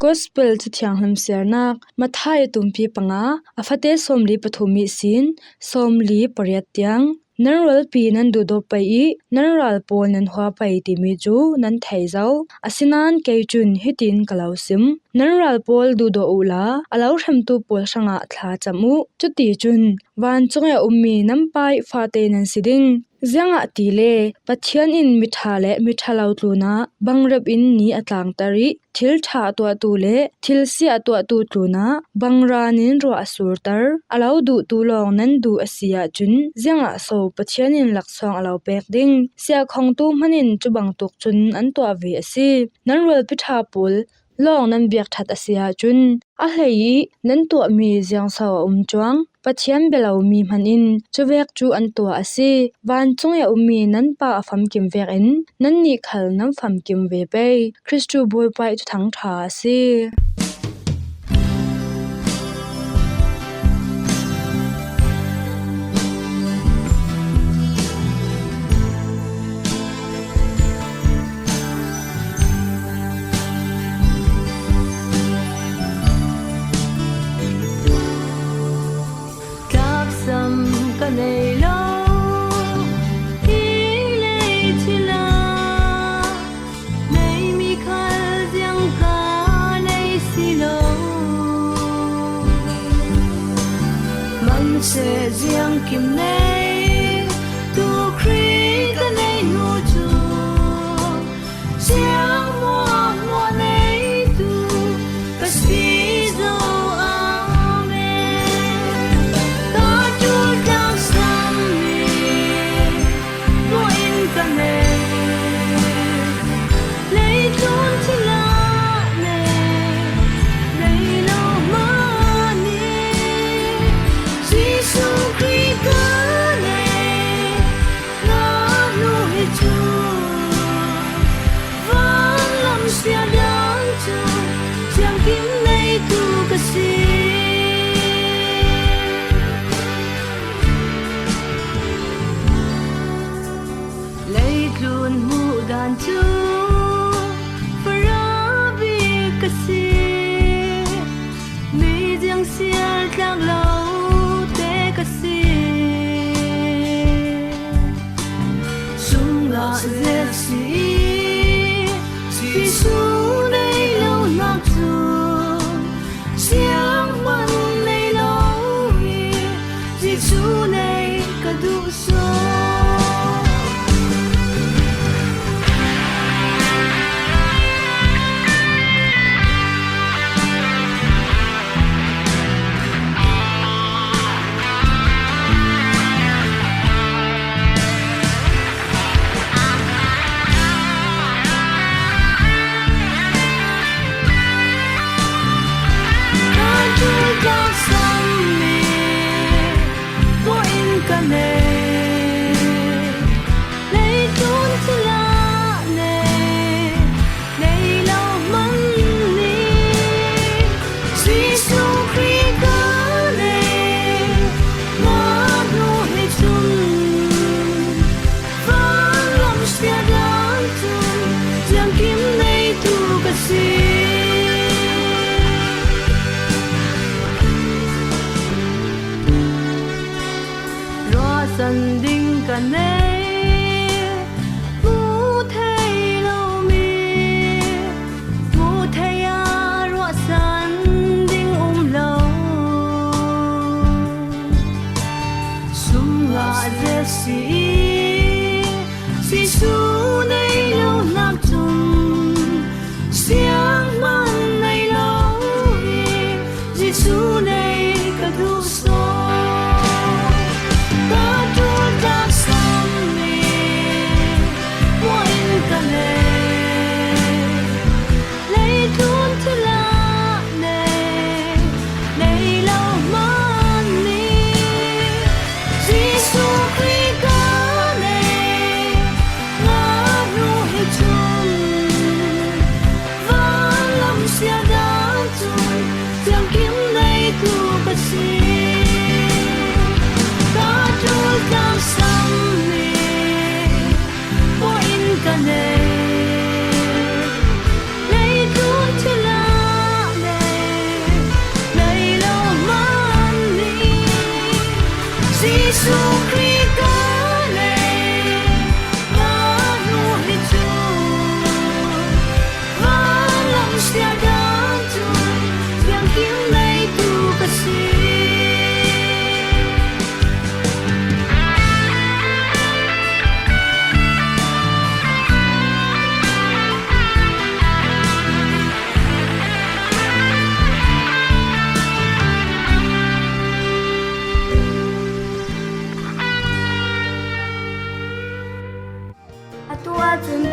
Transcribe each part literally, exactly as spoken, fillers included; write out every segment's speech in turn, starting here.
Gospel Cathianghlim siarnak Matthai a tumpi panga, a fate sawmli pathum ihsin sawmli pariat tiang. Nan rualpi nan duhdawt pei i nan ral pawl nan hua pei timi cu nan thei zo. Asinain kei cun hitin ka lo sim: nan ral pawl duhdawt uhla a lo hremtu pawl hrangah thlacam uh. Cuticun vancung i a ummi nan Pa i fate nan si ding. Ziangahtile Pathian in miṭha le miṭhalo tlunah bangrep in ni a tlangter i thil ṭha a tuahtu le thil sia a tuahtu tlunah bangran in ruah a surter. A lo duhtu lawng nan duh a si ahcun, ziangah so Pathian in laksawng a lo pek ding? Siahkhongtu hmanh in cu bantuk cun an tuah ve a si. Nan rualpi ṭha pawl lawng nan biak ṭhat a si ahcun, a hlei i nan tuahmi ziangso a um cuang? Pathian bia lomi hmanh in cuvek cu an tuah a si. Vancung i a ummi nan Pa a famkim vekin nannih khal nan famkim ve pei. Khristu Bawipa i Thuthang ṭha a si. Tlaksam ka nei lo, hi lei thil ah meimi khal ziang ka nei si.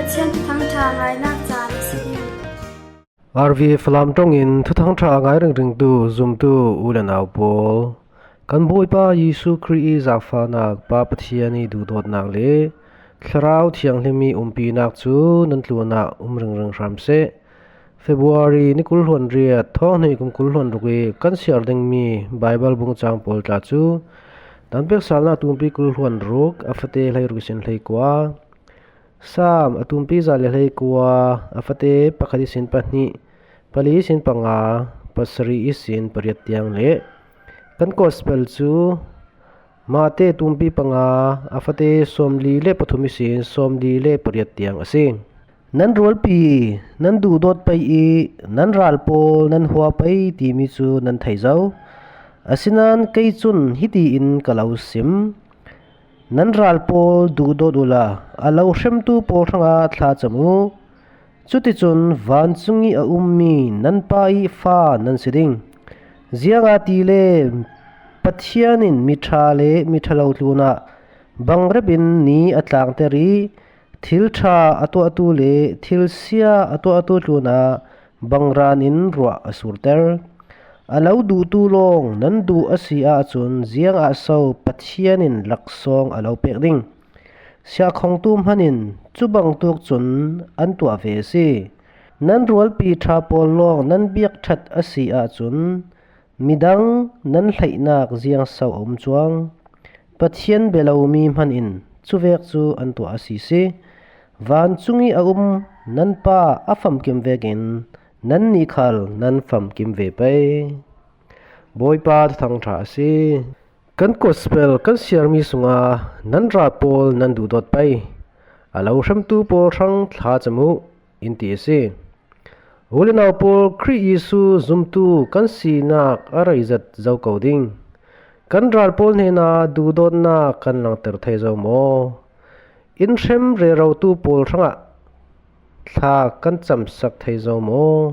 Pathian thuthang ṭha ngainak caan a si hi. R V F Falam ṭawngin thuthang ṭha ngai ringringtu zumtu u le nau pawl, kan Bawipa Jesuh Khrih i zakfanak, Pa Pathian i duhdawtnak le Thlarau Thianghlim i umpinak cu nan tlunah um ringring hram seh. February ni kul hluan riat, thawng hnih kum kul hluan ruk i kan siar dingmi Baibal bung cang pawl tla cu, Daan Peksalnak tumpi kul hluan ruk, a fate hleiruk ihsin hleikua, Salm a tumpi za le hleikua, a fate pakhat ihsin pahnih, pali ihsin panga, pasarih ihsin pariat tiang le kan Gospel cu Mate tumpi panga, a fate sawmli le pathum ihsin sawmli le pariat tiang a si. Nan rualpi nan duhdawt pei i nan ral pawl nan hua pei timi cu nan thei zo. Asinain kei cun hiti in ka lo sim: Nan ral pawl duhdawt uhla, a lo hremtu pawl hrangah thlacam uh. Cuticun vancung i a ummi nan Pa i fa nan si ding. Ziangahtile Pathian in miṭha le miṭhalo tlunah bangrep in ni a tlangter i thil ṭha a tuahtu le thil sia a tuahtu tlunah bangran in ruah a surter. A lo duhtu lawng nan duh a si ahcun, ziangah so Pathian in laksawng a lo pek ding? Siahkhongtu hman in cu bangtuk cun an tuah ve a si. Nan rualpi ṭha pawl lawng nan biak ṭhat a si ahcun, midang nan hleihnak ziangso a um cuang? Pathian bia lomi hman in cuvek cu an tuah a si si. Vancung i a um nan Pa a famkim vekin nannih khal nan famkim ve pei. Bawipa thuthang ṭha a si. Kan Gospel kan siarmi sungah, nan ral pawl nan duhdawt pei, a lo hremtu pawl hrang thlacam uh, in ti a si. U le nau pawl, Khrih Jesuh zumtu kan sinak a rei zet zo ko ding. Kan ral pawl hnenah duhdawtnak kan langter thei zo maw? In hrem rerotu pawl hrangah thla kan camsak thei zo maw?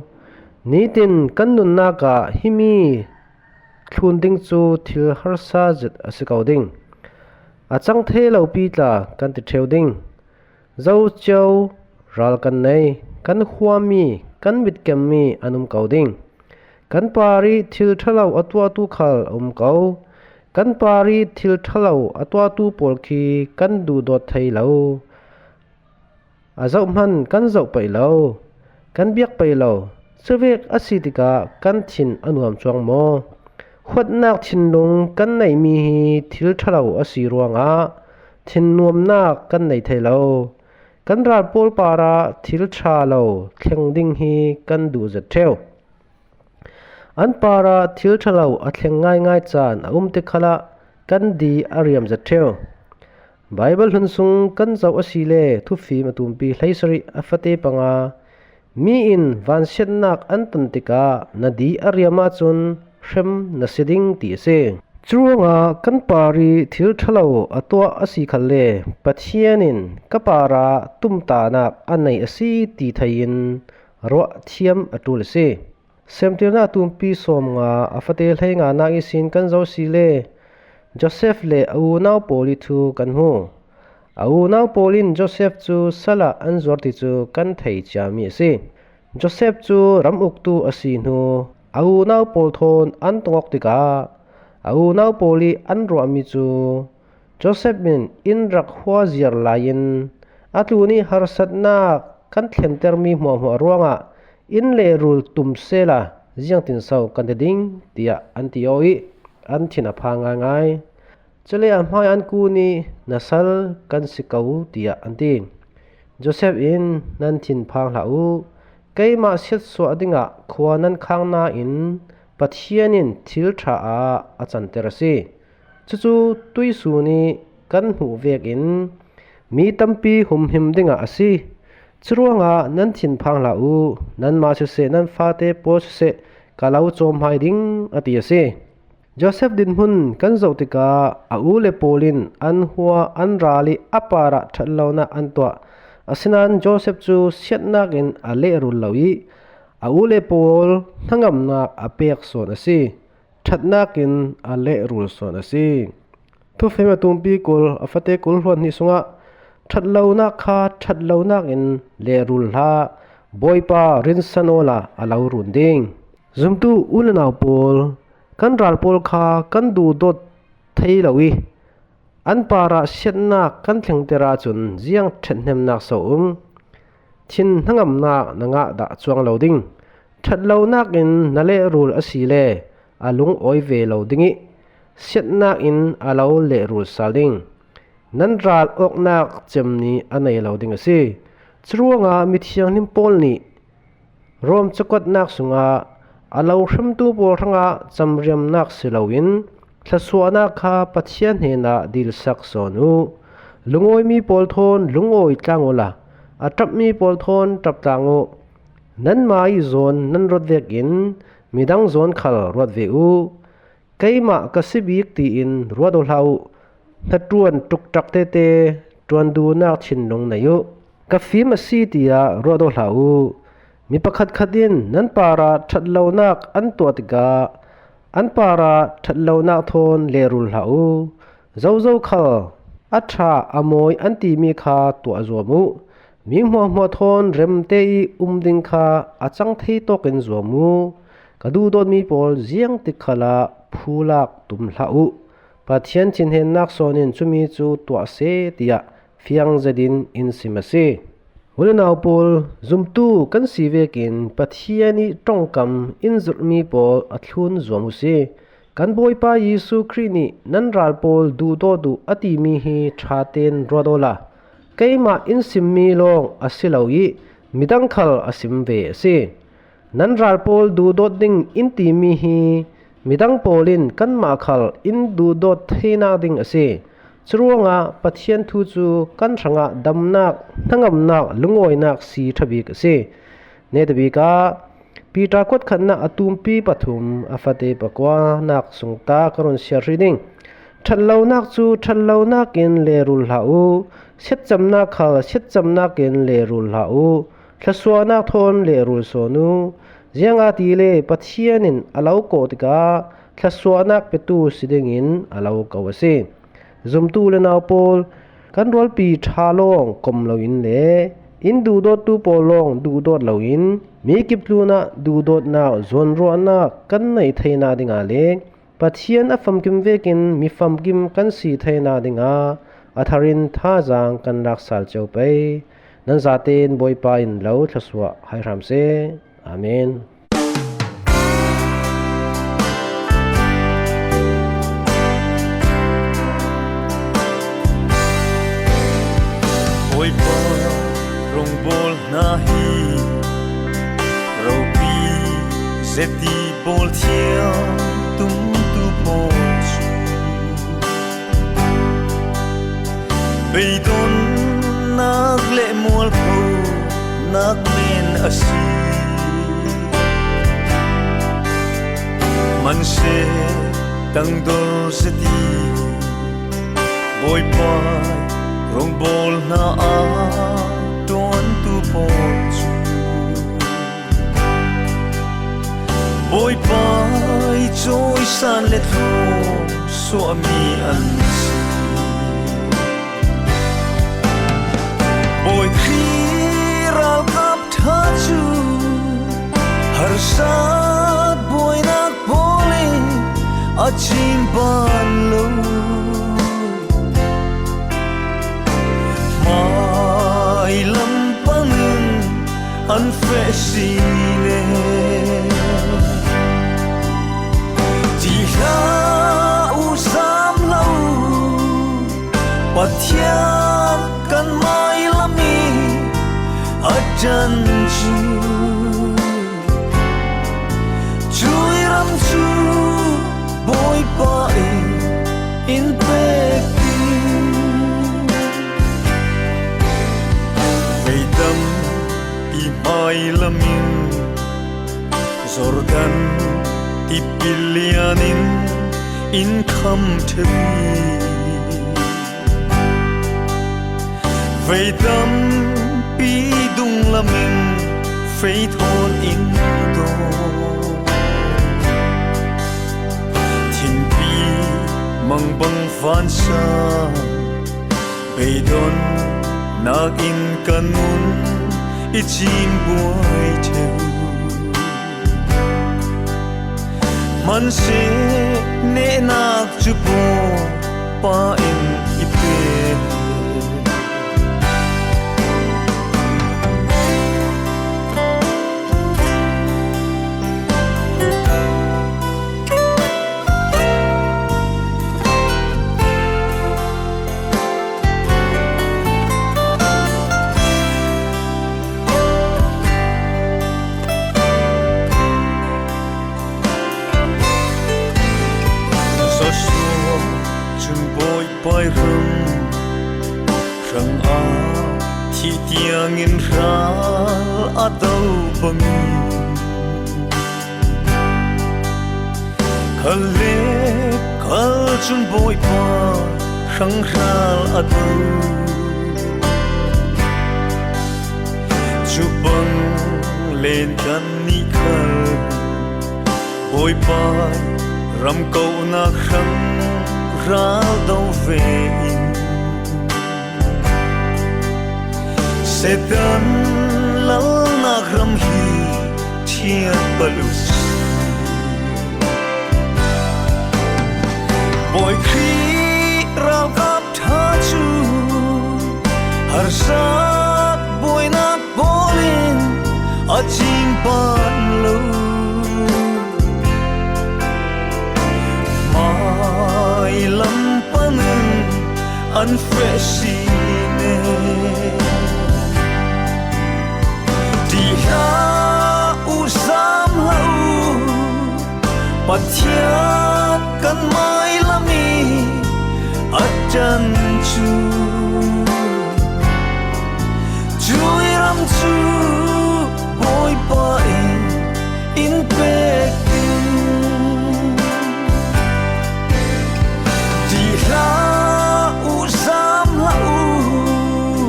Nitin kan nunnak ah himi thlun ding cu thil harsa zet a si ko ding. A cang thei lopi tla kan ti ṭheu ding. Zo cio ral kan nei, kan huami, kan mitkemmi an um ko ding. Kan par i thil ṭhalo a tuahtu khal a um ko. Kan par i thil ṭhalo a tuahtu pawl khi kan duhdawt thei lo. A zoh hman kan zoh pei lo, kan biak pei lo. Cuvek a si tikah kan thin a nuam cuang maw? Huatnak thinlung kan neihmi hi thil ṭhalo a si ruangah thinnuamnak kan nei thei lo. Kan ral pawl parah thil ṭha lo thleng ding hi kan duh zet ṭheu. An parah thil ṭhalo a thleng ngaingai caan a um tik khalah kan di a riam zet ṭheu. Baibal hlun sung kan zoh a si le Thufim a tumpi hleisarih, a fate panga, mi in vansiatnak an ton tikah na di a riam ahcun hrem na si ding, ti a si. Curuangah kan par i thil ṭhalo a tuah a si khalle Pathian in ka parah tumtahnak a nei a si ti thei in ruahthiam a ṭul a si. Semtirnak tumpi sawmnga, a fate hleinganak ihsin kan zoh si le Joseph le a unau pawl i thu kan hmu. A unau pawl in Joseph cu salah an zuar ti cu kan thei ciami a si. Joseph cu ram uktu a si hnu, a unau pawl thawn an tong awk tikah a unau pawl i an ruahmi cu Joseph in inn rak hua ziar lai in a tlun i harsatnak kan thlentermi hmuahhmuah ruangah inn le rul tum sehla ziangtinso kan ti ding, tiah an ti aw i an thin a phang ngaingai. Cule a hmai an kun i, na sal kan si ko, tiah an ti. Joseph in, nan thin phang hlah uh. Keimah siatsuah dingah khua nan khang nain Pathian in thil ṭha ah a canter a si. Cucu tuisun i kan hmuh vekin mi tampi humhim dingah a si. Curuangah nan thin phang hlah uh, nanmah siseh, nan fate pawl siseh, ka lo cawmhmai ding, a ti a si. Joseph dinhmun kan zoh tikah a u le pawl in an hua, an ral i a parah ṭhatlonak an tuah. Asinain Joseph cu siatnak in a lehrul lo i a u le pawl hnangamnak a pek sawn a si. Ṭhatnak in a lehrul sawn a si. Thufim a tumpi kul, a fate kul hluan hnih sungah Ṭhatlonak kha ṭhatlonak in lehrul hlah, Bawipa rinsan awla a lo run ding. Zumtu u le nau pawl, kan ral pawl kha kan duhdawt thei lo i, an parah siatnak kan thlengter ahcun ziang ṭhathnemnak so um? Thin hnangamnak na ngah dah cuang lo ding. Ṭhatlonak in na lehrul asile a lungawi ve lo ding i, siatnak in a lo lehrul sal ding. Nan ral awknak cem nih a nei lo ding a si. Curuangah mithianghlim pawl nih Rom cakuatnak sungah a lo hremtu pawl hrangah camriamnak si loin thluasuahnak kha Pathian hnenah dilsak sawn u. Lungawimi pawl thawn lungawi tlang uhla, a ṭapmi pawl thawn ṭap tlang uh. Nanmah ih zawn nan ruat vekin midang zawn khal ruat ve uh. Keimah ka si bik tiin ruat aw hlah uh. Hnaṭuan ṭukṭak tete ṭuan duhnak thinlung nei uh. Ka fim a si tiah ruat aw hlah uh. Mi pakhatkhat in nan parah ṭhatlonak an tuah tikah an parah ṭhatlonak thawn lehrul hlah uh. Zozo khal a ṭha a mawi an timi kha tuah zuam uh. Mi hmuahhmuah thawn remte ih um ding kha a cang thei tawkin zuam uh. Ka duhdawtmi pawl ziangtik khalah phulak tum hlah uh. Pathian thinhennak sawn in cumi cu tuah seh tiah fiang zetin in sim a si. U le nau pawl, zumtu kan si vekin Pathian ih ṭongkam in zirhmi pawl a thlun zuam uhsi. Kan Bawipa Jesuh Khrih nih nan ral pawl duhdawt uh a timi hi ṭha tein ruat awla, keimah in simmi lawng a si lo ih midang khal a sim ve a si. Nan ral pawl duhdawt ding in timi hi midang pawl in kanmah khal in duhdawt theinak ding a si. Curuangah Pathian thu cu kan hrangah damnak, hnangamnak, lungawinak si ṭha bik a si. Netabik ah Piter kuatkhatnak a tumpi pathum a fate pakuanak sung ta ka run siar hrih ding. Ṭhatlonak cu ṭhatlonak in lehrul hlah uh. Siatcamnak khal siatcamnak in lehrul hlah uh. Thluasuahnak thawn lehrul sawn uh. Ziangahtile Pathian in a lo kawh tikah thluasuahnak petu si dingin a lo ko a si. Zumtu le nau pawl, kan rualpi ṭha lawng kom loin le in duhdawttu pawl lawng duhdawt loin mi kip tlunah duhdawtnak zuanruahnak kan neih theinak dingah le Pathian a famkim vekin mi famkim kan si theinak dingah a tharin thazaang kan lak sal cio pei. Nan zatein Bawipa in lo thluasuah hai hram seh. Amen. Bawipa, rongbawl hna hi ropi zeti bawl thiam tumtu pawl cu beidonnak le mualphonak men a si. Manseh tangdor zeti Bawipa rongbawl hna a ṭuantu pawl cu Bawipa ih cawisan le thlawsuahmi an si. Bawi Khrih ralkap ṭha cu harsat buainak pawl in a cin ban lo. Hmai lampang in an feh si le ti hlah u, zam hlah u. Pathian kan hmai lam i a ṭan cu cui ram cu Bawipa in in pek ding. Veidam i hmai lam in Jordan tipi lian in in kham ṭhep i veidampi dunglam in fei thawn in dawh. Thingpi mangbang vansang beidon Nakin ka nun i cimbuai ṭheu. Hmanseh nehnak cu Bawipa in i pe. Joshua cun Bawipa ih ram hrangah thih tiangin ral a do bangin Kaleb khal cun Bawipa hrangral a do. Cu bang len kannih khal Bawipa ram konak hrangral do ve in Satan lalnak ram hi ṭhiat pal uhsi. Bawi Khrih ralkap ṭha cu harsat buainak pawl in a cingpan lo. Mai lam panin an feh si ne. Ṭih hlah uh, zam hlah uh, Pathian kan mai lam i a ṭan cu. Cuih ram cu Bawipa in in pek ding. Ṭih hlah uh, zam hlah uh,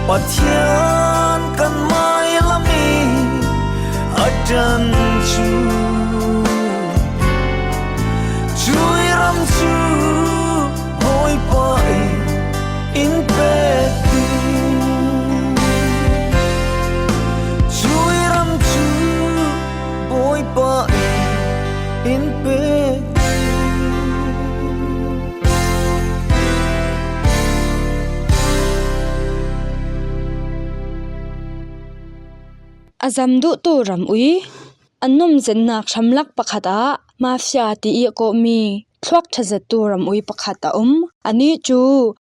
Pathian kan mai lam i a ṭan cu. Cuih ram cu Bawipa in in pek ding. Cuih ram cu Bawipa in in pek ding. A zam duhtu ram ui. An nuamzetnak hramlak pakhat ah mafia ti i a kawhmi thluak ṭha zettu ram ui pakhat a um. Anih cu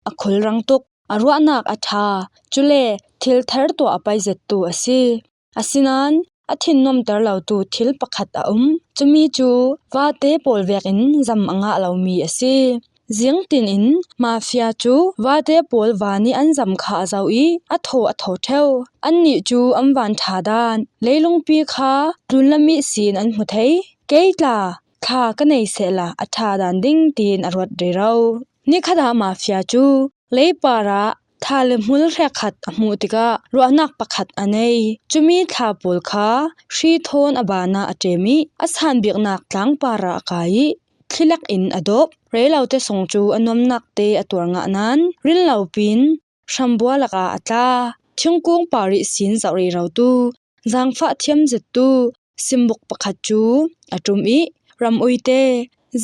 a khulrang tuk, a ruahnak a ṭha, cule thil thar tuah a pai zettu a si. Asinain a thin nuamter lotu thil pakhat a um. Cumi cu vate pawl vekin zam a ngah lomi a si. Ziangtin in mafia cu vate pawl va nih an zam kha a zoh i a thaw a thaw ṭheu. Annih cu an van ṭha dan, leilungpi kha tlunlam ihsin an hmu thei. Kei tla thla ka nei sehla a ṭha dan ding tiin a ruat rero. Nikhat ah mafia cu leipar ah thla le hmul hrekkhat a hmuh tikah ruahnak pakhat a nei. Cumi thla pawl kha hri thawn a ban ah a ṭem i a sanbiknak tlangpar ah a kai i thli lak in a dawp. Reilote sung cu a nuamnak te a tuar ngah nain rinlopin hrambua lakah a tla. Thingkung par ihsin zoh rero tu, zaangfah thiam zettu simbuk pakhat cu a ṭum i ram uite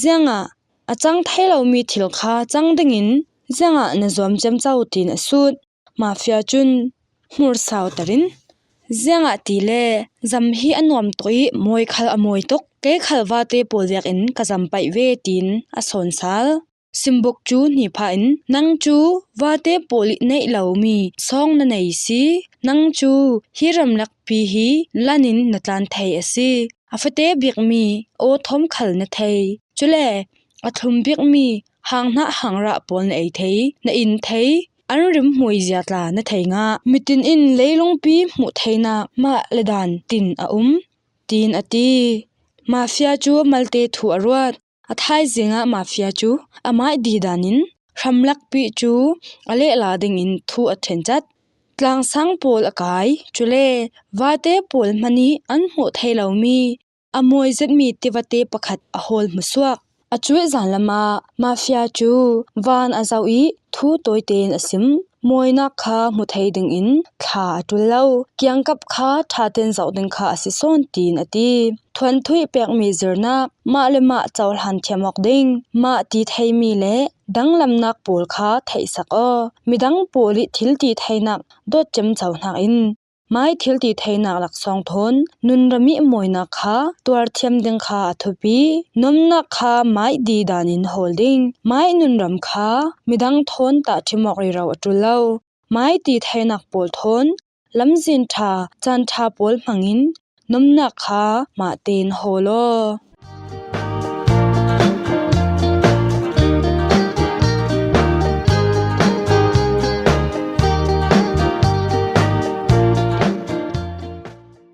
ziangah a cang thei lomi thil kha cang dingin ziangah na zuam ciamco tiin a sut. Mafia cun hmursauter in, ziangahtile zam hi a nuam tuk i mawi khal a mawi tuk, kei khal vate pawl vekin ka zam paih ve, tiin a sawn sal. Simbuk cu hniphah in, nang cu vate pawl i neih lomi sawng na nei si. Nang cu hi ramlakpi hi lan in na tlan thei a si. A fate bikmi aw thawm khal na thei. Cule a thlum bikmi hang hnah hang rah pawl na ei thei, na in thei, an rim hmuizia tla na thei ngah. Mitin in leilungpi hmuh theinak mah le dan tin a um, tiin a ti. Mafia cu malte thu a ruat. A thaizing ah mafia cu amah dih dan in hramlakpi cu a lehla dingin thu a ṭhenchat. Tlangsang pawl a kai, cule vate pawl hmanh i an hmuh thei lomi a mawi zetmi tivate pakhat a hawl hmusuak. A cuih zanlam ah mafia cu van a zoh i thu tawitein a sim. Mawinak kha hmu thei dingin thla a ṭul lo. Kiangkap kha ṭha ten zoh ding kha a si sawn, tiin a ti. Thuanthuih pekmi zirnak, mah le mah cohlan thiam awk ding, mah ti theimi le danglamnak pawl kha theihsak aw. Midang pawl i thil ti theinak dawt ciamco hnakin mai thil ti theinak laksawng thawn nunram i mawinak kha tuar thiam ding kha a thupi. Nomnak kha mai di danin hawl ding. Mai nunram kha midang thawn tah ṭhim awk rero a ṭul lo. Mai ti theinak pawl thawn lamzin ṭha, caan ṭha pawl hmangin nomnak kha mah tein hawl aw.